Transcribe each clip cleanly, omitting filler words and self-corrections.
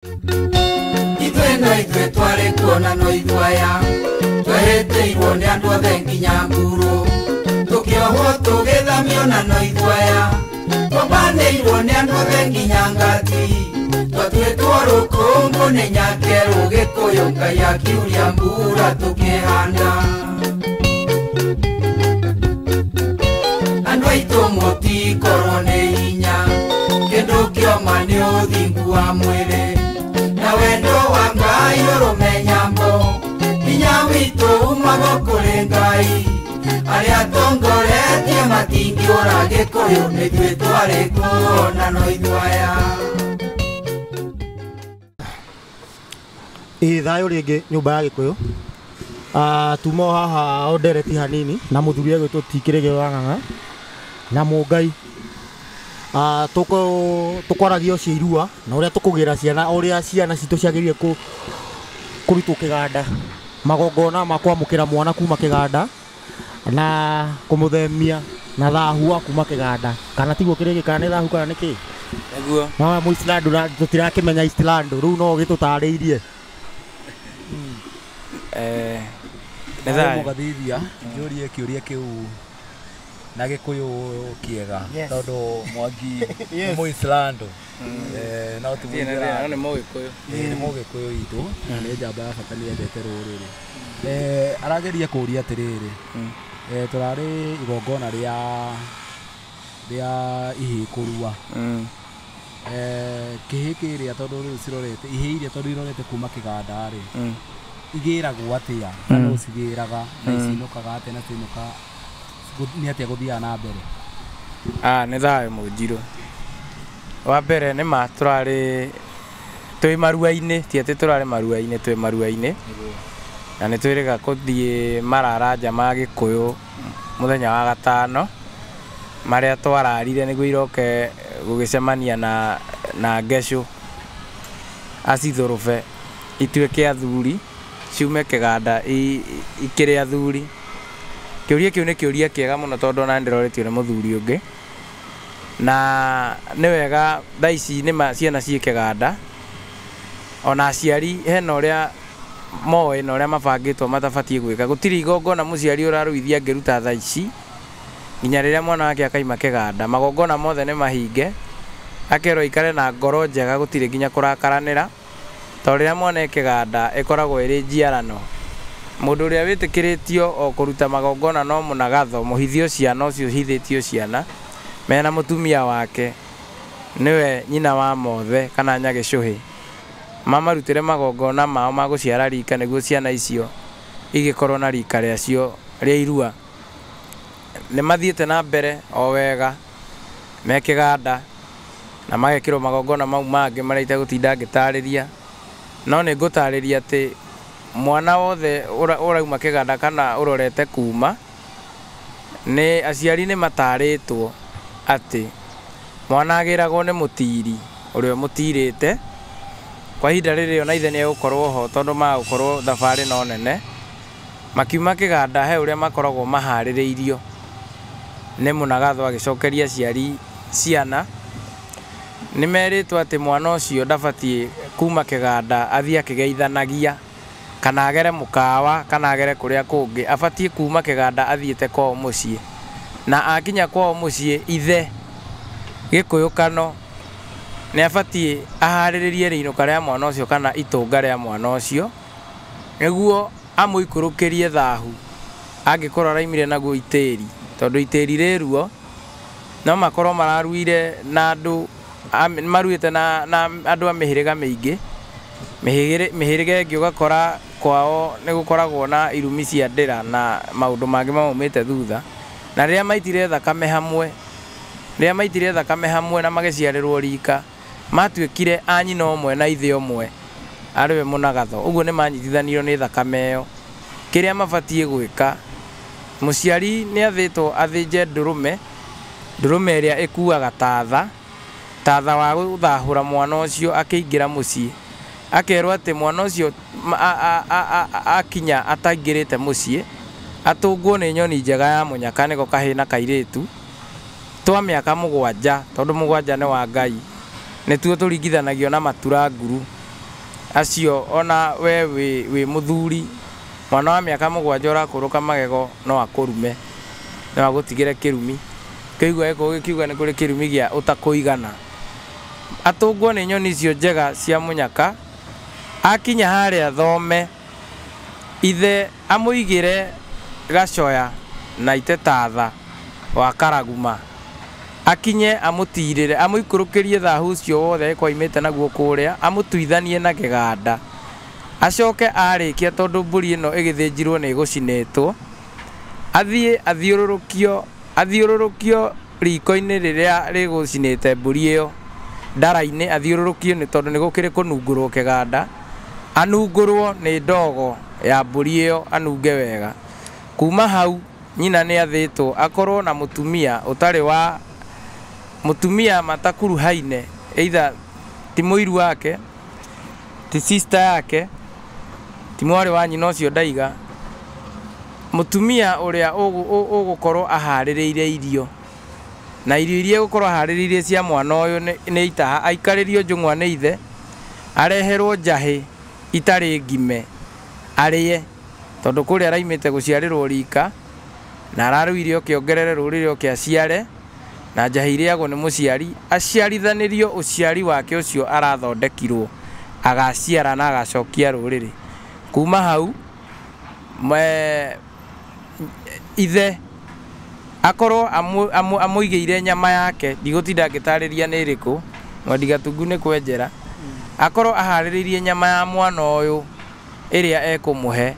Ithuĩ no ithuĩ twarĩ kuona no ithuaya twehĩtĩirwo nĩ andũ othe nginya nguru tũkĩohwo tũgĩthamio na no ithuaya twambanĩirwo nĩ andũ othe nginya ngati twatuĩtwo rũkũngũ nĩ nyakerũ Gĩkũyũ Ngai akiuria mbura tũkĩhanda. Andũ aitũ mũtikorwo nĩ hinya kĩndũ kĩoma nĩ ũthingu wa mwĩrĩ na wendo wa Ngai ũrũme nyambo hinya witũ umaga kũrĩ Ngai arĩa tongoretie matingĩũra Gĩkũyũ nĩ ithuĩ twarĩ kuona no ithuaya. Ĩ thayũ rĩngĩ nyũmba ya Gĩkũyũ. Tuma o haha o ndereti hanini na mũthuri egwĩtwo Tikĩrĩgĩ wa Ng'ang'a na Mũngai. Tũkwaragia ũcio irua na ũrĩa tũkũgĩra ciana, ũrĩa ciana citũ ciagĩrĩire kũrutwo kĩganda, magongona ma kwamũkĩra mwana kuma kĩganda na kũmũthemia na thahu wa kuma kĩganda, kana tiguo Kĩrĩgĩ, kana nĩ thahu kana nĩ kĩ? Nĩguo. No Mũislando na tũtirakĩmenya Islando rĩu no ũgĩtũtarĩirie. Nĩ thayũ. Mũgathithia njũrie kĩũria kĩu na Gĩkũyũ kĩega tondũ Mwangi nĩ Mũislando no ti No nĩ Mũgĩkũyũ. Nĩ Mũgĩkũyũ witũ na nĩ njamba ya bata nĩ endete rũrĩrĩ. Arageria kũũria atĩrĩrĩ, tũrarĩ igongona rĩa ihĩĩ kũrua. Kĩhĩĩ kĩrĩa tondũ rĩu cirorete ihĩĩ iria tondũ irorete kuma kĩganda rĩ, igĩragwo atĩa na nũ cigĩraga na icinũkaga atĩa na ciinũka nĩ atĩa gũthiaga na mbere? Nĩ thayũ Mũnjirũ. Wa mbere nĩ ma tũrarĩ twĩ marua-inĩ, ti atĩ tũrarĩ marua-inĩ, twĩ marua-inĩ na nĩ twĩrĩga kũthiĩ mararanja ma Gĩkũyũ mũthenya wa gatano marĩa twararire nĩguo iroke gũgĩcemania na ngecũ acithũrũbe ituĩke athuri ciume kĩganda ikĩrĩ athuri. Kĩũria kĩu nĩ kĩũria kĩega mũno tondũ ona nĩndĩrorĩtio nĩ mũthuri ũngĩ na nĩ wega thaa ici nĩ ciana ciĩ kĩganda ona aciari hena ũrĩa moĩ na ũrĩa mabangĩtwo matabatiĩ gwĩka. Gũtirĩ igongona mũciari ũraruithia angĩruta thaa ici nginya rĩrĩa mwana wake akaima kĩganda. Magongona mothe nĩ mahinge, akerwo aikare na ngoro njega, gũtirĩ nginya kũrakaranĩra tondũ rĩrĩa mwana e kĩganda ĩkoragwo ĩrĩ njiarano. Mũndũ ũrĩa wĩtĩkĩrĩtio o kũruta magongona no mũnagatho mũhithio ciana ũcio ũhithĩtio ciana mena mũtumia wake nĩwe nyina wa mothe kana nyagĩcũhĩ, mamarutĩre magongona mao ma gũciara rika nĩguo ciana icio igĩkorwo na rika rĩacio rĩa irua. Nĩ mathiĩte na mbere o wega me kĩganda na magekĩrwo magongona mau mangĩ marĩa itegũtinda ngĩtarĩria, no nĩ ngũtarĩria atĩ mwana wothe ũrauma kĩganda kana ũrorete kuma nĩ aciari nĩ matarĩtwo atĩ mwana agĩragwo nĩ mũtiri ũrĩa mũtirĩte kwa ihinda rĩrĩ ona ithe nĩ egũkorwo ho tondũ magũkorwo thabarĩ no nene. Makiuma kĩganda he ũrĩa makoragwo maharĩrĩirio nĩ mũnagatho agĩcokeria aciari ciana. Nĩ merĩtwo atĩ mwana ũcio ndabatiĩ kuma kĩganda athiĩ akĩgeithanagia kana agere mũkawa kana agere kũrĩa kũngĩ, abatiĩ kuma kĩganda athiĩte kwao mũciĩ, na akinya kwao mũciĩ ithe Gĩkũyũ kano nĩ abatiĩ aharĩrĩrie rĩinũka rĩa mwana ũcio kana itũnga rĩa mwana ũcio nĩguo amũikũrũkĩrie thahu angĩkorwo araimire naguo itĩri, tondũ itĩri rĩ ruo no makorwo mararuire na andũ maruĩte na andũ a mĩhĩrĩga mĩingĩ. Mĩhĩrĩga ĩngĩ ũgakora kwao nĩ gũkoragwo na irumi cia ndĩra na maũndũ mangĩ maumĩte thutha, na rĩrĩa maitire thakame hamwe, rĩrĩa maitire thakame hamwe na magĩciarĩrwo rika matuĩkire a nyina ũmwe na ithe ũmwe arĩwe mũnagatho, ũguo nĩ manyitithanirio nĩ thakame ĩyo. Kĩrĩa mabatiĩ gwĩka, mũciari nĩ athĩtwo athĩnje ndũrũme, ndũrũme ĩrĩa ĩkuaga tatha, tatha wa gũthahũra mwana ũcio akĩingĩra mũciĩ, akerwo atĩ mwana ũcio akinya ataingĩrĩte mũciĩ atũngwo nĩ nyoni njega ya mũnyaka nĩko kahĩĩ na kairĩtu twa mĩaka 7 tondũ 7 nĩ wa Ngai, nĩtuo tũringithanagio na matura nguru. Acio ona we wĩ mũthuri mwana wa mĩaka 7 ũrakũrũka magego no akũrume, no agũtigĩre kĩrumi. Kĩigua gĩkũyũ gĩkiuga nĩ kũrĩ kĩrumi gĩa ũtakũigana. Atũngwo nĩ nyoni icio njega cia mũnyaka, akinya harĩa thome, ithe amũigĩre gacoya na itetatha wa karaguma, akinye amũtirĩre, amũikũrũkĩrie thahu ũcio wothe angĩkorwo aimĩte naguo kũrĩa, amũtuithanie na kĩganda. Acoke arĩkia, tondũ mbũri ĩno ĩgĩthĩnjirwo nĩ ĩgũcinĩtwo, athiĩ athiũrũrũkio riko-inĩ rĩrĩa rĩgũcinĩte mbũri ĩyo, ndara-inĩ athiũrũrũkio nĩ tondũ nĩ gũkĩrĩ kũnungũrwo kĩganda, anungũrwo nĩ ndogo ya mbũri ĩyo, anunge wega. Kuma hau nyina nĩ athĩtwo akorwo na mũtumia ũtarĩ wa mũtumia matakuruhaine, either ti mũiru wake, ti sister yake, ti mwarĩ wa nyina ũcio ndaiga, mũtumia ũrĩa ũgũkorwo aharĩrĩire irio, na irio iria egũkorwo aharĩrĩirie cia mwana ũyũ nĩ itaha, aikarĩrio njũng'wa nĩ ithe, areherwo njahĩ itarĩ ngime arĩe, tondũ kũrĩa araimĩte gũciarĩrwo rika, na araruire oke ongerere rũrĩrĩ oke aciare, na njahĩ irĩagwo nĩ mũciari, aciarithanĩrio ũciari wake ũcio arathondekirwo, agaciara na agacokia rũrĩrĩ. Kuma hau ithe akorwo amũigĩire nyama yake, ndigũtinda ngĩtarĩria nĩ ĩrĩkũ, Mwendi Gatungu nĩ kwenjera, akorwo aharĩrĩirie nyama ya mwana ũyũ ĩrĩa ekũmũhe.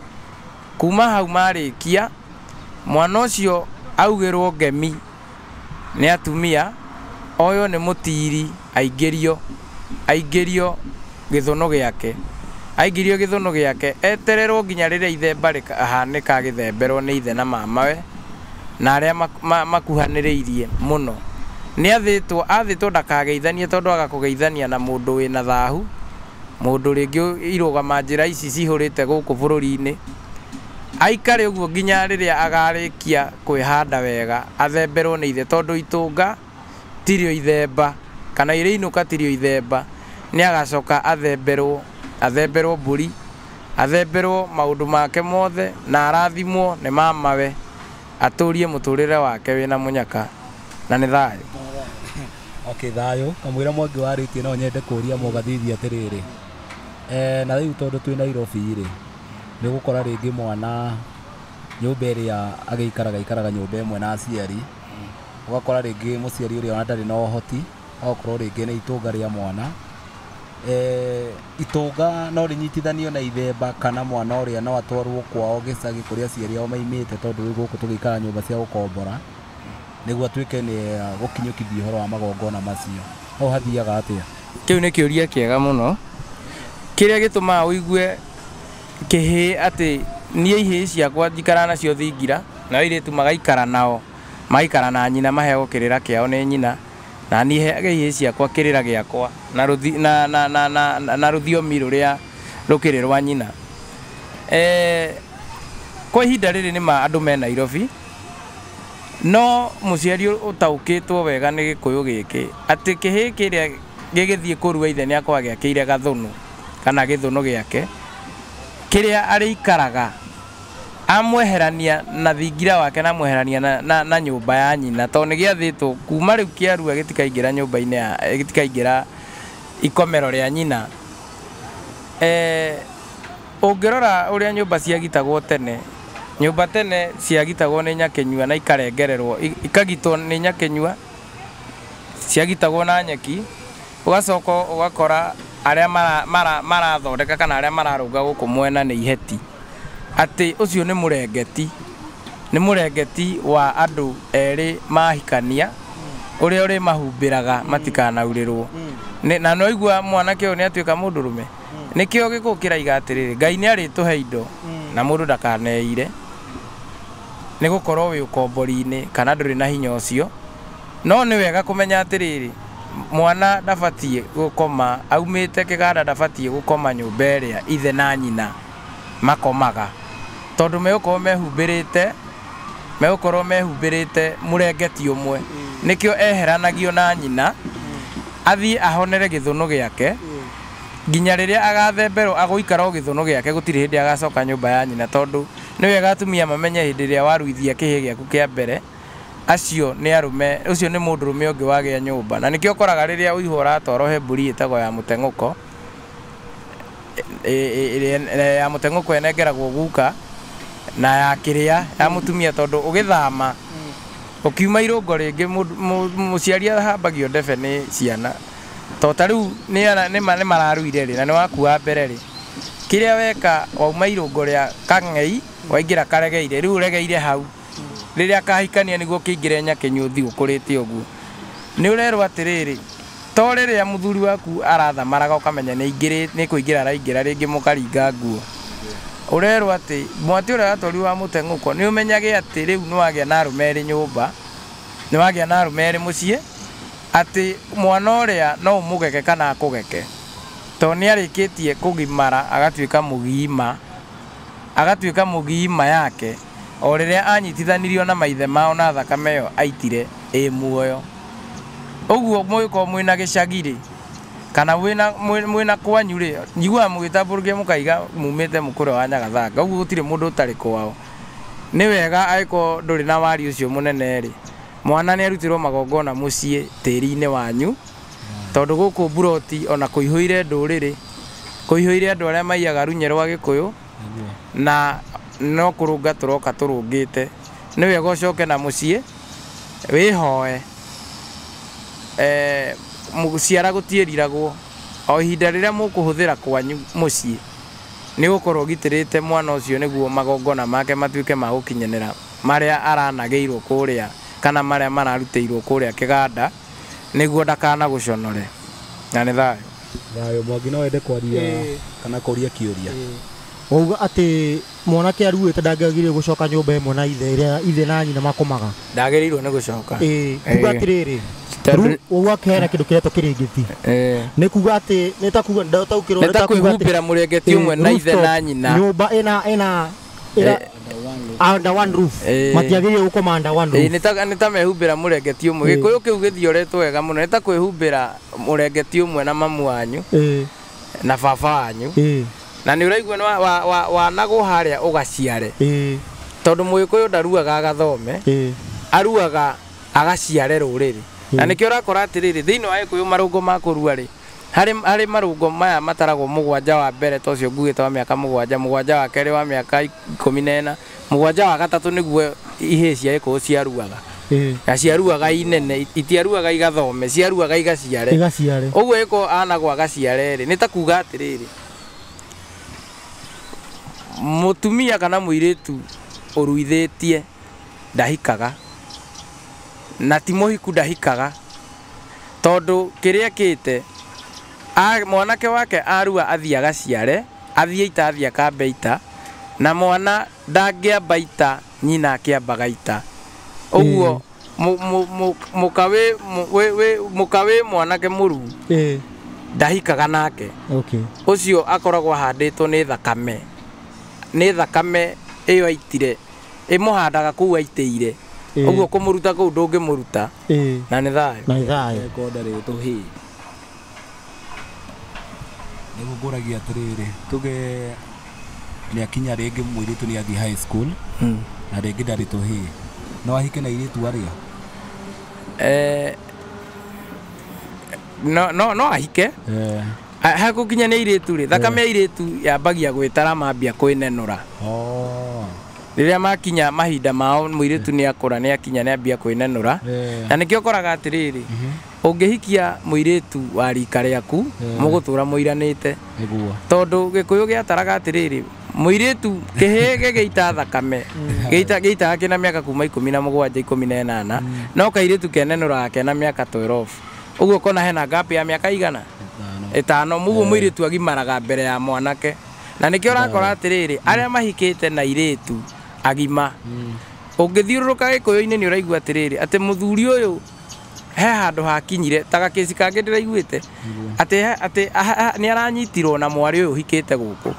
Kuma hau marĩkia, mwana ũcio augĩrwo ngemi nĩ atumia, oywo nĩ mũtiri, aingĩrio gĩthũnũ gĩake, aingĩrio gĩthũnũ gĩake, etererwo nginya rĩrĩa ithemba rĩkahanĩka gĩthemberwo nĩ ithe na mamawe na arĩa makuhanĩrĩirie mũno. Nĩ athĩtwo ndakageithanie, tondũ agakũgeithania na mũndũ wĩna thahu, mũndũ rĩngĩ irũgama njĩra ici cihũrĩte gũkũ bũrũri-inĩ. Aikare ũguo nginya rĩrĩa agarĩkia kwĩhanda wega, athemberwo nĩ ithe, tondũ itũnga tirio ithemba, kana irĩ inũka tirio ithemba. Nĩ agacoka athemberwo mbũri, athemberwo maũndũ make mothe, na arathimwo nĩ mamawe, atũrie mũtũrĩre wake wĩna mũnyaka, na nĩ thayũ. Okay, thayũ. Kamwĩra Mwangi warĩtie, no nyende kũria mũgathithi atĩrĩrĩ, na rĩu tondũ twĩ Nairobi rĩ, nĩ ũgũkora rĩngĩ mwana nyũmba ĩrĩa agĩikaraga ikaraga nyũmba ĩmwe na aciari, ũgakora rĩngĩ mũciari ũrĩa ona ndarĩ na ũhoti, agakorwo rĩngĩ nĩ itũnga rĩa mwana. Itũnga no rĩnyitithanio na ithemba, kana mwana ũrĩa no atwarwo kwao gĩcagi kũrĩa aciari ao maimĩte, tondũ rĩu gũkũ tũgĩikara nyũmba cia gũkombora, nĩguo atuĩke nĩ gũkinyũkithia ũhoro wa magongona macio. Hau hathiaga atĩa? Kĩu nĩ kĩũria kĩega mũno, kĩrĩa gĩtũmaga ũigue kĩhĩĩ atĩ niĩ ihĩĩ ciakwa njikaraga nacio thingira, nao airĩtu magaikara nao, magaikara na nyina, maheagwo kĩrĩra kĩao nĩ nyina, na niĩ heage ihĩĩ ciakwa kĩrĩra gĩakwa na rũthiomi rũrĩa rũkĩrĩ rwa nyina. Kwa ihinda rĩrĩ nĩ ma andũ me Nairobi, no mũciari ũtaũkĩtwo wega nĩ gĩkũyũ gĩkĩ atĩ kĩhĩĩ kĩrĩa gĩgĩthiĩ kũrua ithe nĩ akoragwo agĩakĩire gathũnũ kana gĩthũnũ gĩake kĩrĩa arĩikaraga, amweherania na thingira wake na amweherania na nyũmba ya nyina, tondũ nĩ gĩathĩtwo kuma rĩu kĩarua gĩtikaingĩra nyũmba-inĩ ya, gĩtikaingĩra ikomero rĩa nyina. Ũngĩrora ũrĩa nyũmba ciagitagwo tene, nyũmba tene ciagitagwo nĩ nyakĩnyua na ikarengererwo, ikagitwo nĩ nyakĩnyua, ciagitagwo na nyeki, ũgacoka ũgakora arĩa marathondeka kana arĩa mararũnga gũkũ mwena nĩ iheti, atĩ ũcio nĩ mũrengeti, nĩ mũrengeti wa andũ erĩ mahikania, ũrĩa ũrĩmahumbĩraga matikanaurĩrwo. Na no igua mwanake ũyũ nĩ atuĩka mũndũrũme. Nĩkĩo gĩkũyũ kĩraiga atĩrĩrĩ, Ngai nĩ arĩtũhe indo na mũndũ ndakaneire, nĩ gũkorwo wĩ ũkombori-inĩ kana ndũrĩ na hinya ũcio. No nĩ wega kũmenya atĩrĩrĩ, mwana ndabatiĩ gũkoma aumĩte kĩganda, ndabatiĩ gũkoma nyũmba ĩrĩa ithe na nyina makomaga, tondũ megũkorwo mehumbĩrĩte mũrengeti ũmwe. Nĩkĩo eheranagio na nyina, athiĩ ahonere gĩthũnũ gĩake, Nginya rĩrĩa agathemberwo agũikara o gĩthũnũ gĩake gũtirĩ hĩndĩ agacoka nyũmba ya nyina, tondũ nĩ wega atumia mamenye hĩndĩ ĩrĩa waruithia kĩhĩ gĩaku kĩa mbere, acio nĩ arũme, ũcio nĩ mũndũrũme ũngĩ wagĩa nyũmba. Na nĩkĩo ũkoraga rĩrĩa ũihũ ũratwarwo he mbũri ĩtagwo ya mũteng'ũko, ya mũteng'ũko ĩnengeragwo guka na ya kĩrĩa ya mũtumia, tondũ ũgĩthama ũkiuma irũngo rĩngĩ mũciari ahambagio ndebe nĩ ciana. To ta rĩu nĩ mararuire rĩ, na nĩ wakua mbere rĩ, kĩrĩa weka wauma irũngo rĩa kang'ei waingĩra karegeire, rĩu ũregeire hau rĩrĩa kahikania nĩguo kĩingĩre nyakĩnyũthi ũkũrĩte ũguo. Nĩ ũrerwo atĩrĩrĩ, to rĩrĩa mũthuri waku arathamaraga ũkamenya nĩ kũingĩra araingĩra rĩngĩ mũkaringa nguo, ũrerwo atĩ mwatĩ ũrĩa watwarirwo wa mũteng'ũko nĩ ũmenyage atĩ rĩu nĩ wagĩa na arũme erĩ nyũmba, nĩ wagĩa na arũme erĩ mũciĩ, atĩ mwana ũrĩa no ũmũgeke kana akũgeke, tondũ nĩ arĩkĩtie kũgimara agatuĩka mũgima, agatuĩka mũgima yake o rĩrĩa anyitithanirio na maithe mao na thakame ĩyo aitire ĩ muoyo. Ũguo mũgĩkorwo mwĩna gĩcagi rĩ, kana mwĩna kwanyu rĩ, njiguaga mũgĩtambũrũkia mũkaiga mumĩte mũkũrwe wa Nyagathanga, ũguo gũtirĩ mũndũ ũtarĩ kwao. Nĩ wega angĩkorwo ndũrĩ na wari ũcio mũnene rĩ, mwana nĩ arutirwo magongona mũciĩ tĩri-inĩ wanyu, tondũ gũkũ mburoti ona kũihũire ndũrĩrĩ, kũihũire andũ arĩa maiyaga runye rwa Gĩkũyũ, na no kũrũnga tũroka tũrũngĩte. Nĩ wega ũcoke na mũciĩ wĩhoe, ciara gũtiĩriragwo, o ihinda rĩrĩa mũkũhũthĩra kwanyu mũciĩ nĩ gũkorwo ũgitĩrĩte mwana ũcio nĩguo magongona make matuĩke ma gũkinyanĩra marĩa aranagĩirwo kũrĩa kana marĩa mararutĩirwo kũrĩa kĩganda, nĩguo ndakanagũconore. Na nĩ thayũ. Thayũ. Mwangi no wende kwaria kana kũria kĩũria? Wauga atĩ mwanake aruĩte ndangĩagĩrĩire gũcoka nyũmba ĩmwe na ithe ĩrĩa ithe na nyina makomaga. Ndagĩrĩirwo nĩ gũcoka. Kuga atĩrĩrĩ, wauga kĩhena kĩndũ kĩretwo kĩrĩngĩti, nĩ kuga atĩ nĩ ta kuga ndataũkĩrwo, nĩ ta kwĩhumbĩra mũrengeti ũmwe na ithe na nyina, nyũmba ĩna under one roof, matiagĩrĩire gũkoma under one roof. Nĩ ta mehumbĩra mũrengeti ũmwe. Gĩkũyũ kĩu gĩthioretwo wega mũno, nĩ ta kwĩhumbĩra mũrengeti ũmwe na mamu wanyu na baba wanyu, na nĩ ũraigua nĩ wanagwo harĩa ũgaciare, tondũ mũgĩkũyũ ndaruaga agathome, aruaga agaciare rũrĩrĩ. Na nĩkĩo ũrakora atĩrĩrĩ, thĩinĩ wa Gĩkũyũ marũngo ma kũrua rĩ, harĩ marũngo maya mataragwo mũgwanja wa mbere, ta ũcio ngugĩte wa mĩaka mũgwanja, mũgwanja wa kerĩ wa mĩaka 14, mũgwanja wa gatatũ nĩguo ihĩĩ cia Gĩkũyũ ciaruaga. Na ciaruaga inene, itiaruaga igathome, ciaruaga igaciare. Ũguo ĩko anagwo agaciare rĩ, nĩ ta kuga atĩrĩrĩ, mũtumia kana mũirĩtu ũruithĩtie ndahikaga, na ti mũhiku ndahikaga, tondũ kĩrĩa ekĩte mwanake wake arua athiĩ agaciare, athiĩ ita, athiĩ akambe ita, na mwana ndangĩamba ita nyina akĩambaga ita. Ũguo mũka wĩ mwanake mũruu ndahikaga nake. Ũcio akoragwo ahandĩtwo nĩ thakame, nĩ thakame ĩyo aitire ĩmũhandaga kũu aitĩire, ũguo kũmũruta kũu ndũngĩmũruta. Na nĩ thayũ. Na nĩ thayũ. Konda rĩ tũhĩĩ nĩguo ngũragia atĩrĩrĩ, tuge nĩ akinya rĩngĩ mũirĩtu nĩ athiĩ high school na rĩngĩ ndarĩ tũhĩĩ, no ahike na airĩtu arĩa? No ahike. Hagũkinya nĩ airĩtu rĩ, thakame ya airĩtu yambagia gwĩtara mambia kwĩnenũra. Rĩrĩa makinya mahinda mao mũirĩtu nĩ akũra, nĩ akinya nĩ ambia kwĩnenũra. Na nĩkĩo ũkoraga atĩrĩrĩ, ũngĩhikia mũirĩtu wa rika rĩaku mũgũtũra mũiranĩte, tondũ Gĩkũyũ gĩataraga atĩrĩrĩ, mũirĩtu kĩhĩĩ gĩgĩita thakame gĩitaga kĩna mĩaka kuma 17 18, no kairĩtu kenenũraga kena mĩaka 12. Ũguo ũkona hena gap ya mĩaka igana ĩtano. Mũguo mũirĩtu agimaraga mbere ya mwanake. Na nĩkĩo ũrakora atĩrĩrĩ, arĩa mahikĩte na airĩtu agima, ũngĩthiũrũrũka Gĩkũyũ-inĩ nĩ ũraigua atĩrĩrĩ, atĩ mũthuri ũyũ he handũ hakinyire ta gakĩci kangĩ ndĩraiguĩte atĩ nĩ aranyitirwo na mwarĩ ũyũ ũhikĩte gũkũ,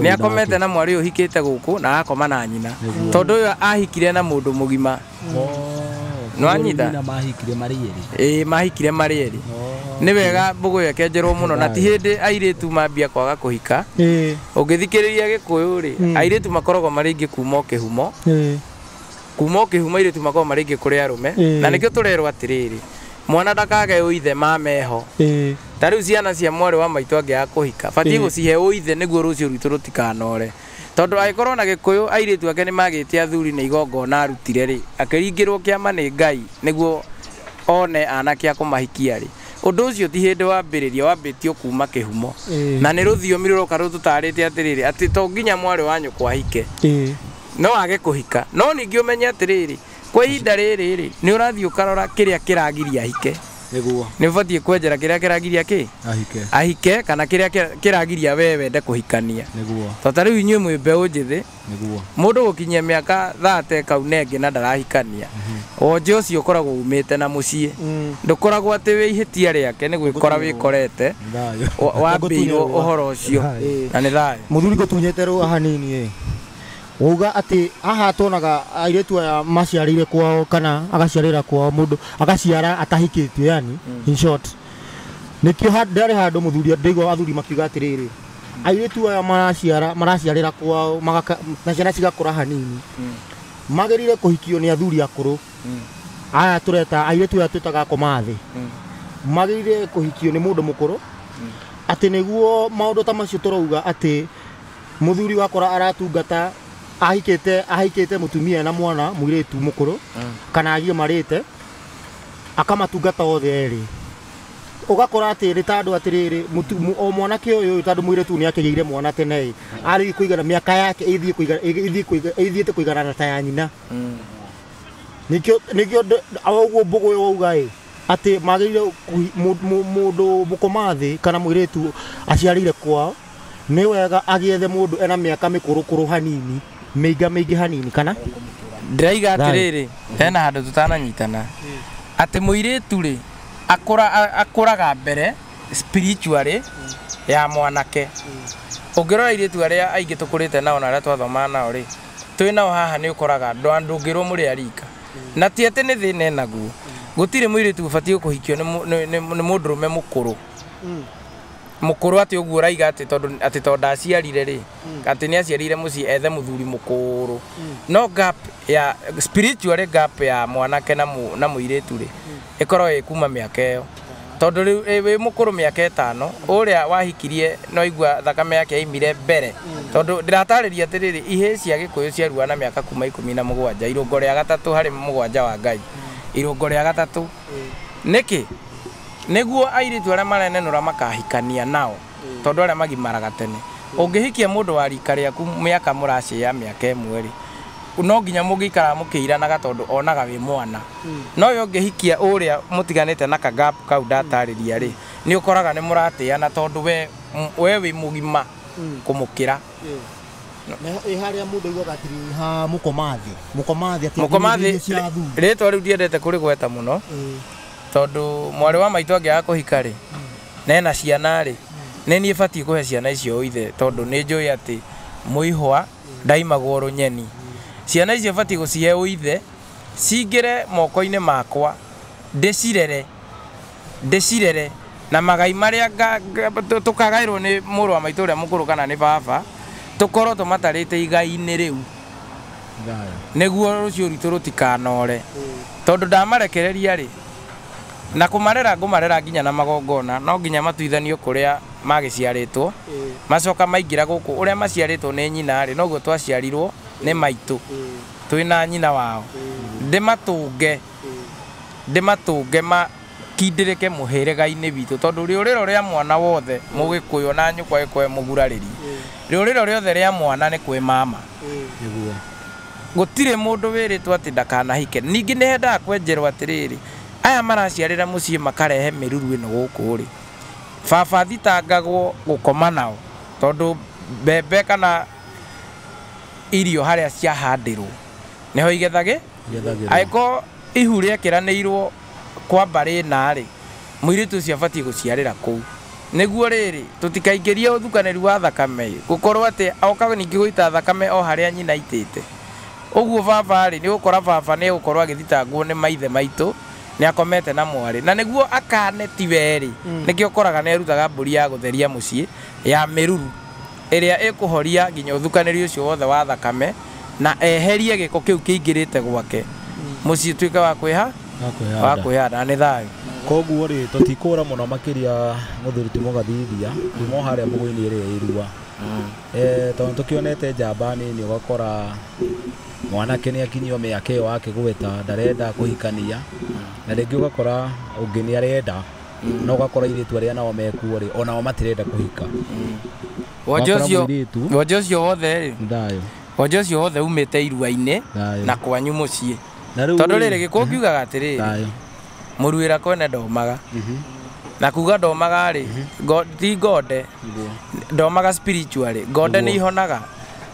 nĩ akomete na mwarĩ ũyũ ũhikĩte gũkũ na akoma na nyina, tondũ ũyũ ahikire na mũndũ mũgima. Nĩwanyita? Mahikire marĩ erĩ. Ĩĩ, mahikire marĩ erĩ. Nĩ wega mbũgũ ĩyo ĩkenjerwo mũno na ti hĩndĩ airĩtu mambia kwaga kũhika. Ũngĩthikĩrĩria Gĩkũyũ rĩ, airĩtu makoragwo marĩ aingĩ kuma o kĩhumo. Kuma o kĩhumo airĩtu makoragwo marĩ aingĩ kũrĩ arũme. Na nĩkĩo tũrerwo atĩrĩrĩ, mwana ndakage ũithe mameho. Ta rĩu ciana cia mwarĩ wa maitũ angĩaga kũhika, batiĩ gũcihe ũithe nĩguo rũciũ rwitũ rũtikanore. Tondũ angĩkorwo na Gĩkũyũ airĩtu ake nĩ magĩte athuri nĩ igongona arutire rĩ, akĩringĩrwo kĩama nĩ Ngai nĩguo one anake a kũmahikia rĩ, ũndũ ũcio ti hĩndĩ wambĩrĩria, wambĩtio kuma kĩhumo. Na nĩ rũthiomi rũroka rũtũtarĩte atĩrĩrĩ, atĩ to nginya mwarĩ wa nyũkwa ahike, no age kũhika. No ningĩ ũmenye atĩrĩrĩ, kwa ihinda rĩrĩ rĩ, nĩ ũrathiĩ ũkarora kĩrĩa kĩragiria ahike. Nĩguo. Nĩ ũbatiĩ kwenjera kĩrĩa kĩragiria kĩ? Ahike. Ahike kana kĩrĩa kĩragiria we wende kũhikania. Nĩguo. Tondũ ta rĩu inyuĩ mwĩ mbeũ njĩthĩ, Nĩguo. mũndũ gũkinyia mĩaka 30 kau nengĩ na ndarahikania, wonje ũcio ũkoragwo umĩte na mũciĩ. Ndũkoragwo atĩ wĩ ihĩtia rĩake nĩ gwĩkora wĩkorete wambĩirwo ũhoro ũcio. Na nĩ thayũ. Mũthuri ngũtunyĩte rũa hanini ĩ. Wauga atĩ haha tuonaga airĩtu aya maciarĩire kwao kana agaciarĩra kwao mũndũ agaciara atahikĩtio, yani in short. Nĩkĩo ndarĩ handũ mũthuri ndĩigua athuri makiuga atĩrĩrĩ, airĩtu aya maraciara maraciarĩra kwao na ciana cigakũra hanini, magĩrĩire kũhikio nĩ athuri akũrũ. Aya tũreta airĩtu aya twĩtaga akoma thĩ, magĩrĩire kũhikio nĩ mũndũ mũkũrũ, atĩ nĩguo maũndũ ta macio tũrauga atĩ mũthuri wakora aratungata ahikĩte mũtumia na mwana mũirĩtu mũkũrũ kana agimarĩte akamatungata othe erĩ. Ũgakora atĩ nĩ ta andũ atĩrĩrĩ, o mwanake ũyũ tondũ mũirĩtu nĩ akĩgĩire mwana tene ĩ, arĩ kũigana mĩaka yake ĩthiĩte kũiganana ta ya nyina. Nĩkĩo ũguo mbũgũ ĩyo wauga ĩ, atĩ magĩrĩire mũndũ mũkoma thĩ kana mũirĩtu aciarĩire kwao, nĩ wega agĩethe mũndũ ena mĩaka mĩkũrũkũrũ hanini, mĩinga mĩingĩ hanini kana? Ndĩraiga atĩrĩrĩ, hena handũ tũtananyitana, atĩ mũirĩtu rĩ, akũraga mbere spiritually ya mwanake. Ũngĩrora airĩtu arĩa aingĩ tũkũrĩte nao na arĩa twathomaga nao rĩ, twĩ nao haha nĩ ũkoraga ndũngĩrwo mũrĩ a rika. Na ti atĩ nĩ thĩna enaguo. Gũtirĩ mũirĩtu ũbatiĩ kũhikio nĩ mũndũrũme mũkũrũ. Mũkũrũ atĩ ũguo ũraiga atĩ tondũ ndaciarire rĩ, atĩ nĩ aciarire mũciĩ ethe mũthuri mũkũrũ. No gap ya spiritual gap ya mwanake na mũirĩtu rĩ, ĩkoragwo ĩ kuma mĩaka ĩyo. Tondũ rĩu wĩ mũkũrũ mĩaka 5, ũrĩa wahikirie no igua thakame yake yaimire mbere. Tondũ ndĩratarĩria atĩrĩrĩ, ihĩĩ cia Gĩkũyũ ciarua na mĩaka kuma 17, irũngo rĩa gatatũ harĩ 7 wa Ngai. Irũngo rĩa gatatũ. Nĩkĩ? Nĩguo airĩtu arĩa marenenũra makahikania nao, tondũ arĩa magimaraga tene. Ũngĩhikia mũndũ wa rika rĩaku mĩaka mũracĩa mĩaka 1 rĩ, no nginya mũngĩikara mũkĩiranaga tondũ onaga wĩ mwana. No we ũngĩhikia ũrĩa mũtiganĩte na kagap kau ndatarĩria rĩ, nĩ ũkoraga nĩ mũratĩana tondũ we wĩ mũgima kũmũkĩra. Ĩ harĩa mũndũ augaga atĩrĩ ha mũkomathĩ, mũkomathĩ atĩ mũkomathĩ rĩtwa rĩu ndiendete kũrĩgweta mũno, tondũ mwarĩ wa maitũ angĩaga kũhika rĩ, na ena ciana rĩ, nĩ niĩ batiĩ kũhe ciana icio ithe, tondũ nĩ njũĩ atĩ mũihwa ndaimagwo rũnyeni. Ciana icio batiĩ gũcihe ũithe, cingĩre moko-inĩ makwa, ndĩcirere na magai marĩa tũkagaĩrwo nĩ mũrũ wa maitũ ũrĩa mũkũrũ kana nĩ baba, tũkorwo tũmatarĩte igai-inĩ rĩu, nĩguo rũciũ rwitũ rũtikanore. Tondũ ndamarekereria rĩ, na kũmarera ngũmarera nginya na magongona, no nginya matuithanio kũrĩa magĩciarĩtwo, macoka maingĩra gũkũ ũrĩa maciarĩtwo nĩ nyina rĩ, noguo twaciarirwo nĩ maitũ, twĩna nyina wao. Ndĩmatũnge makindĩrĩke mũhĩrĩga-inĩ witũ, tondũ rĩũrĩro rĩa mwana wothe mũgĩkũyũ na nyũkwa ĩkwe mũgurarĩrie, rĩũrĩro rĩothe rĩa mwana nĩ kwĩ mama. Gũtirĩ mũndũ wĩrĩtwo atĩ ndakanahike. Ningĩ nĩ hendaga kwenjerwo atĩrĩrĩ, aya maraciarĩra mũciĩ makarehe mĩruru ĩno gũkũ rĩ, baba thitangagwo gũkoma nao, tondũ mbembe kana irio harĩa ciahandirwo nĩho igethagĩ. Angĩkorwo ihu rĩekĩranĩirwo kwa mbarĩ ĩna rĩ, mũirĩtu ũcio abatiĩ gũciarĩra kũu. Nĩguo rĩrĩ tũtikaingĩrie ũthukanĩri wa thakame, gũkorwo atĩ oka ningĩ gũita thakame o harĩa nyina aitĩte. Ũguo baba rĩ, nĩ ũgũkora baba nĩ egũkorwo agĩthitangwo nĩ maithe maitũ Nĩ akomete na mwarĩ na nĩguo akane ti werĩ nĩkĩo ũkoraga nĩ arutaga mbũri ya gũtheria mũciĩ ya mĩruru ĩrĩa ĩkũhoria nginya ũthukanĩri ũcio wothe wa thakame na eherie gĩko kĩu kĩingĩrĩte gwake mũciĩ ũtuĩke wa kwĩha wa kwĩhanda na nĩ thayũ. Koguo rĩ tũtikũra mũno makĩria mũthuri ti mũgathithia kuma o harĩa mũgũinĩ ĩrĩa irua tondũ tũkĩonete njamba nini ũgakora mwanake nĩ akinyio mĩaka ĩyo akĩgweta ndarenda kũhikania na rĩngĩ ũgakora ũngĩ nĩ arenda no ũgakora airĩtu arĩa nao mekuo rĩ onao matirenda kũhika. Wonje Wakora ũcio mũirĩtu wonje ũcio wothe rĩ nĩ thayũ wonje ũcio wothe umĩte irua-inĩ thayũ na kwanyu mũciĩ na rĩu tondũ rĩ rĩrĩ gĩkũyũ kiugaga atĩrĩrĩ thayũ mũruĩra kwene ndomaga na kuga ndomaga rĩ ti ngonde nĩguo ndomaga spiritually ngonde nĩ Nĩguo. ihonaga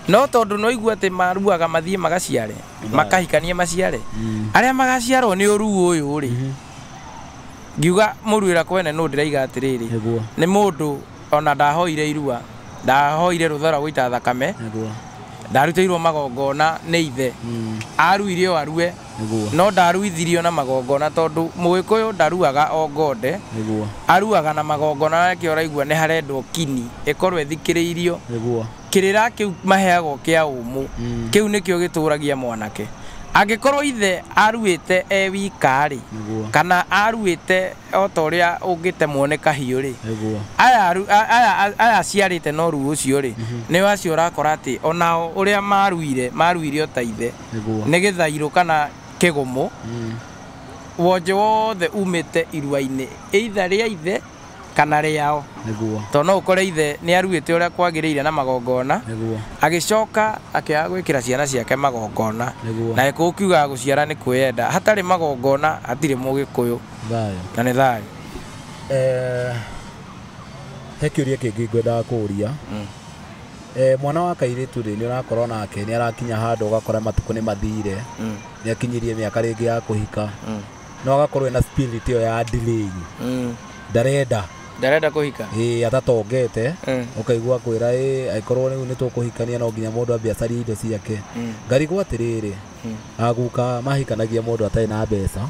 no tondũ no igua atĩ maruaga mathiĩ magaciare makahikanie maciare arĩa magaciarwo nĩ ũruu ũyũ rĩ ngiuga mũruĩra kwene nũ ndĩraiga atĩrĩrĩ nĩguo nĩ mũndũ ona ndahoire irua ndahoire rũtha rwa gũita thakame nĩguo ndarutĩirwo magongona nĩ ithe aruire o arue nĩguo no ndaruithirio na magongona tondũ mũgĩkũyũ ndaruaga o ngonde nĩguo aruaga na magongona nĩkĩo ũraigua nĩ harendwo kini ĩkorwo ĩthikĩrĩirio nĩguo kĩrĩra kĩu maheagwo kĩa ũmũ kĩu nĩkĩo gĩtũragia mwanake angĩkorwo ithe aruĩte e wika rĩ nĩguo kana aruĩte o ta ũrĩa ũngĩtemwo nĩ kahiũ rĩ nĩguo aya aciarĩte no ruo ũcio rĩ nĩ acio ũrakora atĩ onao ũrĩa maruire maruire o ta ithe nĩguo nĩ gĩthairũ kana kĩgũmũ wonje wothe umĩte irua-inĩ either rĩa ithe kana rĩao nĩguo tondũ no ũkore ithe nĩ aruĩte ũrĩa kwagĩrĩire na magongona nĩguo agĩcoka akĩaga gwĩkĩra ciana ciake magongona nĩguo na gĩkũyũ kiugaga gũciara nĩ kwĩyenda hatarĩ magongona hatirĩ mũgĩkũyũ thayũ na nĩ thayũ. He kĩũria kĩngĩ ngwendaga kũũria. Mwana wa kairĩtu rĩ nĩ ũrakorwo nake nĩ arakinya handũ ũgakora matukũ nĩ mathire nĩ akinyirie mĩaka rĩngĩ ya kũhika no agakorwo ena spirit ĩyo ya delay ndarenda Ndarenda kũhika. Ĩĩ atatongete ũkaigua kwĩra ĩ angĩkorwo rĩu nĩ tũkũhikania no nginya mũndũ ambe acarie indo ciake ngarigwo atĩrĩrĩ aguka mahikanagia mũndũ atarĩ na mbeca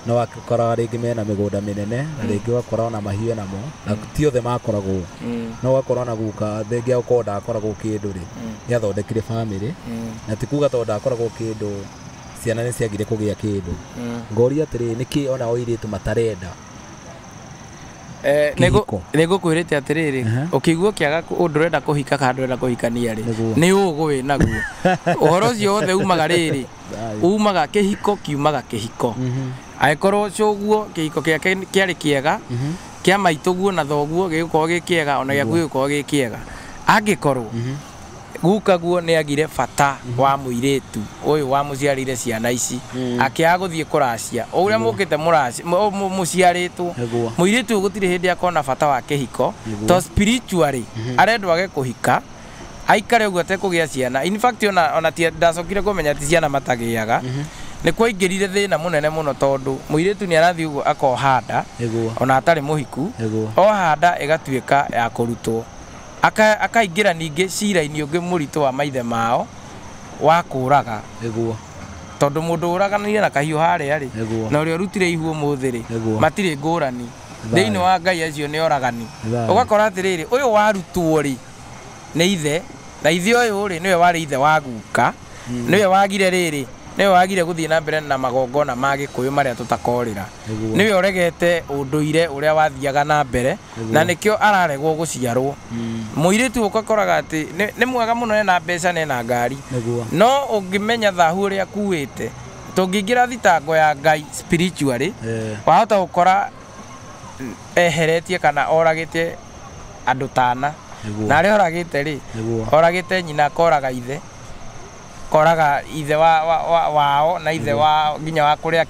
no akora rĩngĩ mena mĩgũnda mĩnene na rĩngĩ ũgakora ona mahiũ namo na ti othe makoragwo no ũgakora ona guka thengia gũkorwo ndakoragwo kĩndũ rĩ nĩ athondekire bamĩrĩ na ti kuga tondũ ndakoragwo kĩndũ ciana nĩ ciagire kũgĩa kĩndũ ngoria atĩrĩrĩ nĩkĩ ona airĩtu matarenda Kĩhiko. Nĩ ngũkwĩrĩte atĩrĩrĩ ũkĩigua ũkĩaga ũndũ ũrenda kũhika kana ndũrenda kũhikania rĩ Nĩguo. nĩ ũgũ wĩ naguo ũhoro ũcio wothe umaga rĩrĩ umaga kĩhiko kiumaga kĩhiko angĩkorwo cũguo kĩhiko gĩake kĩarĩ kĩega kĩa maitũguo na thoguo gĩgũkorwo gĩ kĩega ona gĩaku gĩgũkorwo gĩ kĩega angĩkorwo gukaguo nĩ agire bata wa mũirĩtu ũyũ wamũciarĩire ciana ici akĩaga gũthiĩ kũracia o ũrĩa mũkĩte mũciarĩtwo Nĩguo. mũirĩtu ũyũ gũtirĩ hĩndĩ akona bata wa kĩhiko Nĩguo. to spiritually arendwo age kũhika aikare ũguo atekũgĩa ciana in fact ona ndacokire kũmenya ti ciana matagĩaga nĩ kwaingĩrire thĩna mũnene mũno tondũ mũirĩtu nĩ arathiĩ ũguo akoha nda Nĩguo. ona atarĩ mũhiku Nĩguo. oha nda ĩgatuĩka ya kũrutwo akaingĩra ningĩ cira-inĩ ũngĩ mũritũ wa maithe mao wa kũraga Nĩguo. tondũ mũndũ ũraganire na kahiũ harĩa rĩ Nĩguo. na ũrĩa ũrutire ihu ũmũthĩ rĩ Nĩguo. matirĩ ngũrani Thayũ. thĩinĩ wa Ngai acio nĩ oragani Thayũ. ũgakora atĩrĩrĩ ũyũ warutwo rĩ nĩ ithe na ithe ũyũ rĩ nĩwe warĩ ithe wa guka nĩwe wagire rĩrĩ nĩwe wagire gũthiĩ na mbere na magongona ma gĩkũyũ marĩa tũtakorĩra Nĩguo. nĩwe ũregete ũndũire ũrĩa wathiaga na mbere Nĩguo. na nĩkĩo araregwo gũciarwo mũirĩtu ũgakoraga atĩ nĩ mwega mũno ena mbeca na ena ngari Nĩguo. no ũngĩmenya thahu ũrĩa akuĩte tũngĩingĩra thitango ya Ngai spiritually wahota gũkora eheretie kana oragĩte andũ tana Nĩguo. na arĩa oragĩte rĩ Nĩguo. oragĩte nyina akoraga ithe koraga ithe wao na ithe wa nginya wa kũrĩa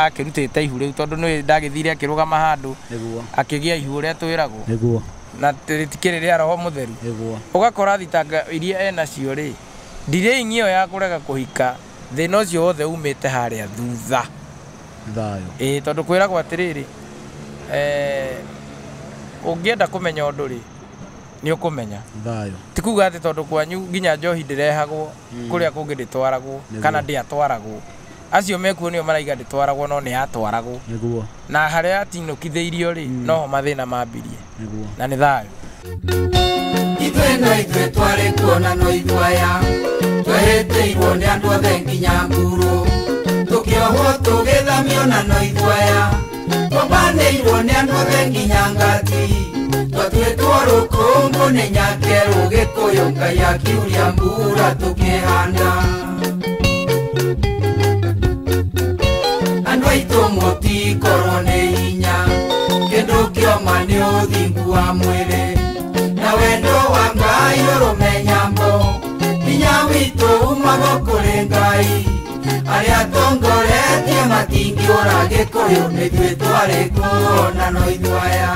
akĩrutĩte ihu rĩu tondũ nĩ ndagĩthire akĩrũgama handũ Nĩguo. akĩgĩa ihu ũrĩa twĩragwo Nĩguo. na rĩtikĩrĩ rĩa roho mũtheru Nĩguo. ũgakora thitanga iria enacio rĩ delaying ĩyo ya kũrega kũhika thĩna ũcio wothe umĩte harĩa thutha Thayũ. ĩĩ tondũ kwĩragwo atĩrĩrĩ ũngĩenda kũmenya ũndũ rĩ nĩ ũkũmenya Thayũ. ti kuga atĩ tondũ kwanyu nginya njohi ndĩrehagwo kũrĩa kũngĩ ndĩtwaragwo Nĩguo. kana ndĩatwaragwo Acio mekuo nĩo maraiga ndĩtwaragwo, no nĩ yatwaragwo. Nĩguo. Na harĩa yatinũkithĩirio rĩ, noho mathĩna mambirie. Nĩguo. Na nĩ thayũ. Ithuĩ no ithuĩ twarĩ kuona no ithuaya twehĩtĩirwo nĩ andũ othe nginya nguru, tũkĩohwo tũgĩthamio na no ithuaya twambanĩirwo nĩ andũ othe nginya ngati, twatuĩtwo rũkũngũ nĩ nyakerũ Gĩkũyũ. Ngai akiuria mbura tũkĩhanda. Andũ aitũ mũtikorwo nĩ hinya, kĩndũ kĩoma nĩ ũthingu wa mwĩrĩ na wendo wa Ngai ũrũme nyambo. Hinya witũ umago kũrĩ Ngai, arĩa tongoretie matingĩũra Gĩkũyũ, nĩ ithuĩ twarĩ kuona no ithuaya.